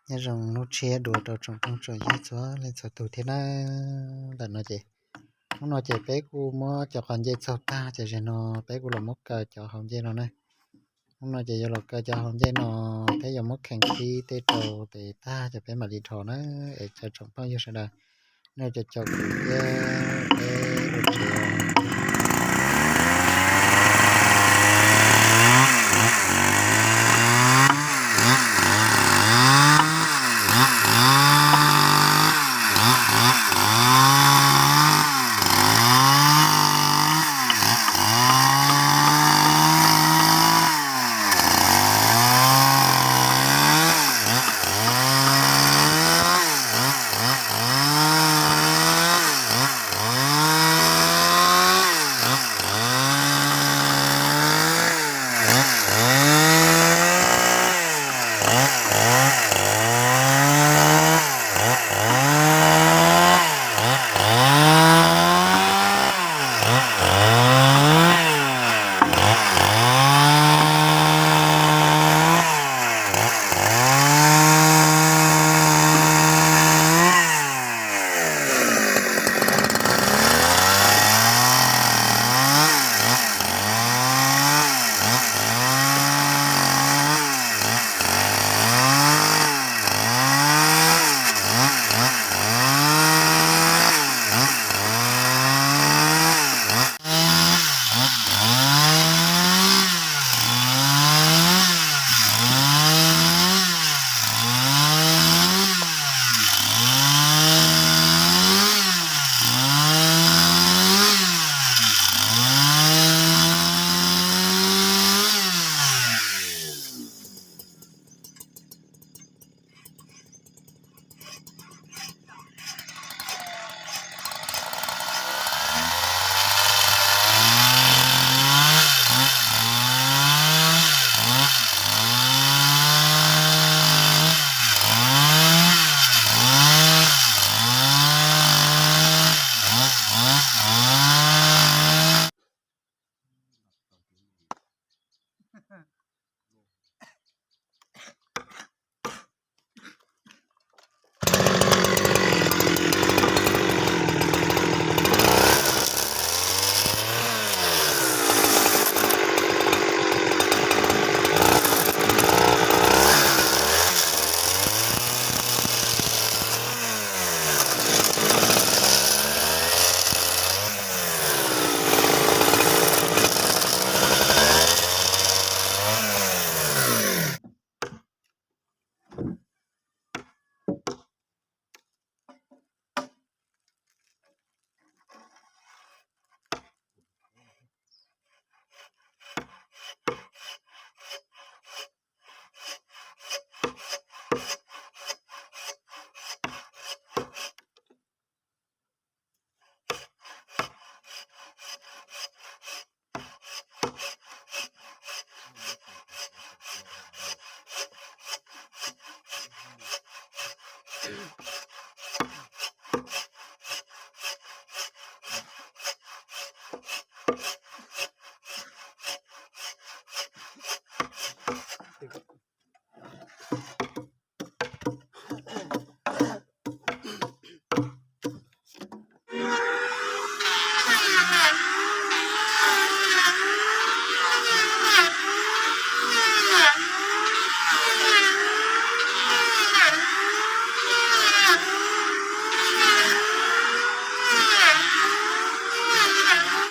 Nyob zoo hnub tshiab dua rau tsoom phooj tsoom ywg txhua leej txhua tus thiab na. Ntawm no ces, hnub no ces peb kuj muab cov qhov ncej txaug tag ces zaum no peb kuj los muab kaw cov hauv ncej no na. Hnub no ces yuav los kaw cov hauv ncej no, peb yuav muab kheev kib tej rau tes tag ces peb mam li dhos na. Es caw tsoom phooj ywg sawv daws nej cov caum kuv thiab peb ua tsev.